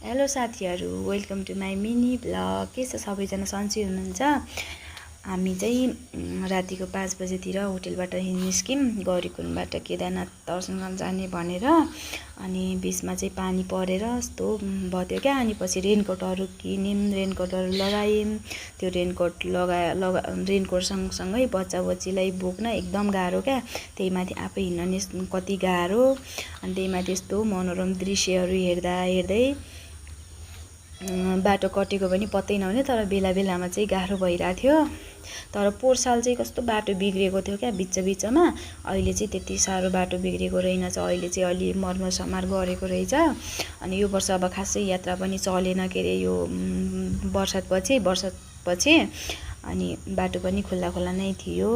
Hello साथीहरू, welcome to my mini vlog. के छ सबैजना सन्चै हुनुहुन्छ? हामी चाहिँ रातिको 5 बजेतिर होटेलबाट निस्क्यौँ गौरीकुण्डबाट केदारनाथ दर्शन गर्न जाने भनेर। अनि बिचमा चाहिँ पानी परेर यस्तो भयो क्या। अनि पछि रेनकोटहरू किन्यौँ, रेनकोटहरू लगायौँ। त्यो रेनकोट रेनकोट सँगसँगै बच्चा बच्चीलाई बोक्न एकदम गाह्रो क्या। त्यही माथि आफै हिँड्न कति गाह्रो। अनि त्यही माथि यस्तो मनोरम दृश्यहरू हेर्दा हेर्दै बाटो कटेको पनि पत्तै नहुने। तर बेला बेलामा चाहिँ गाह्रो भइरहेको थियो। तर पोहोर साल चाहिँ कस्तो बाटो बिग्रेको थियो क्या बिचमा। अहिले चाहिँ त्यति साह्रो बाटो बिग्रेको रहेनछ। अहिले चाहिँ अलि मर्मरसमार गरेको रहेछ। अनि यो वर्ष अब खासै यात्रा पनि चलेन के अरे, यो बर्सातपछि। अनि बाटो पनि खुल्ला नै थियो।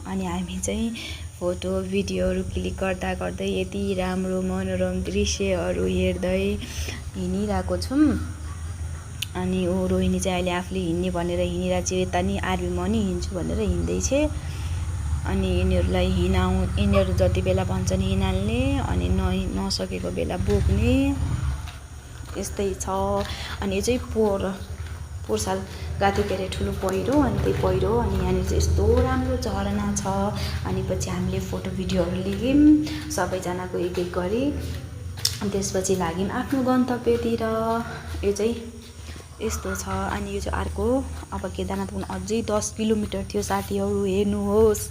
अनि हामी चाहिँ फोटो भिडियोहरू क्लिक गर्दै यति राम्रो मनोरम दृश्यहरू हेर्दै हिँडिरहेको छौँ। अनि रोहिणी चाहिँ अहिले आफूले हिँड्ने भनेर हिँडिरहेको छ। यता नि आर्मीमा नि हिँड्छु भनेर हिँड्दैछ। अनि यिनीहरू जति बेला भन्छन् हिँडिहाल्ने, अनि नसकेको बेला बोक्ने, यस्तै छ। अनि यो चाहिँ पोहोर साल गएको थियो के अरे ठुलो पहिरो। अनि त्यही पहिरो। अनि यहाँनिर चाहिँ यस्तो राम्रो झरना छ। अनि पछि हामीले फोटो भिडियोहरू लियौँ सबैजनाको एक गरी। अनि त्यसपछि लाग्यौँ आफ्नो गन्तव्यतिर। यो चाहिँ यस्तो छ। अनि यो चाहिँ अर्को अब केदारनाथ पुग्न अझै 10 किलोमिटर थियो साथीहरू, हेर्नुहोस्।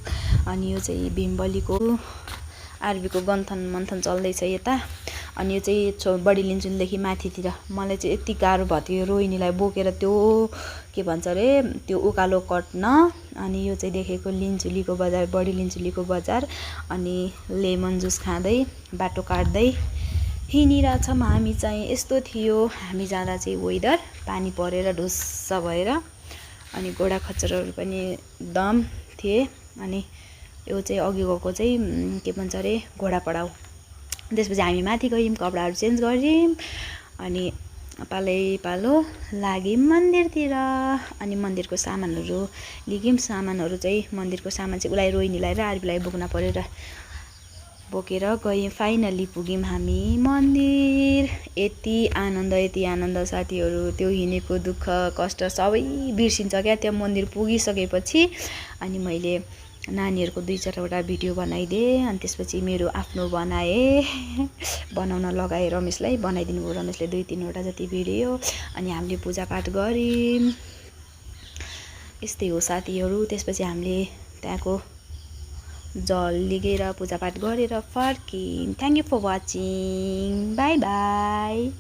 अनि यो चाहिँ भीमबलीको आरबीको गन्थन चल्दैछ यता। अनि यो चाहिँ बडी लिन्चुनदेखि माथितिर। मलाई चाहिँ यति गाह्रो भएको थियो रोहिणीलाई बोकेर त्यो के भन्छ अरे त्यो उकालो कट्न। अनि यो चाहिँ देखेको लिन्चुलीको बजार, बडी लिन्चुलीको बजार। अनि लेमन जुस खाँदै बाटो काट्दै हिँडिरहेछौँ हामी चाहिँ। यस्तो थियो हामी जाँदा चाहिँ वेदर, पानी परेर ढुस्स भएर। अनि घोडा खच्चरहरू पनि एकदम थिए। अनि यो चाहिँ अघि गएको चाहिँ के भन्छ अरे घोडा पडाउ। त्यसपछि हामी माथि गयौँ, कपडाहरू चेन्ज गऱ्यौँ। अनि पालो लाग्यौँ मन्दिरतिर। अनि मन्दिरको सामानहरू लियौँ। सामानहरू चाहिँ मन्दिरको सामान चाहिँ उसलाई, रोहिणीलाई र आरबीलाई बोकेर गयौँ। फाइनल्ली पुग्यौँ हामी मन्दिर। यति आनन्द साथीहरू। त्यो हिँडेको दुःख कष्ट सबै बिर्सिन्छ क्या त्यो मन्दिर पुगिसकेपछि। अनि मैले नानीहरूको 2-4वटा भिडियो बनाइदिएँ। अनि त्यसपछि मेरो आफ्नो बनाउन लगाएँ रमेशलाई, बनाइदिनु भयो रमेशले 2-3वटा जति भिडियो। अनि हामीले पूजापाठ गऱ्यौँ। यस्तै हो साथीहरू। त्यसपछि हामीले त्यहाँको जल लिगेर पूजापाठ गरेर फर्क्यौँ। Thank you for watching. Bye by.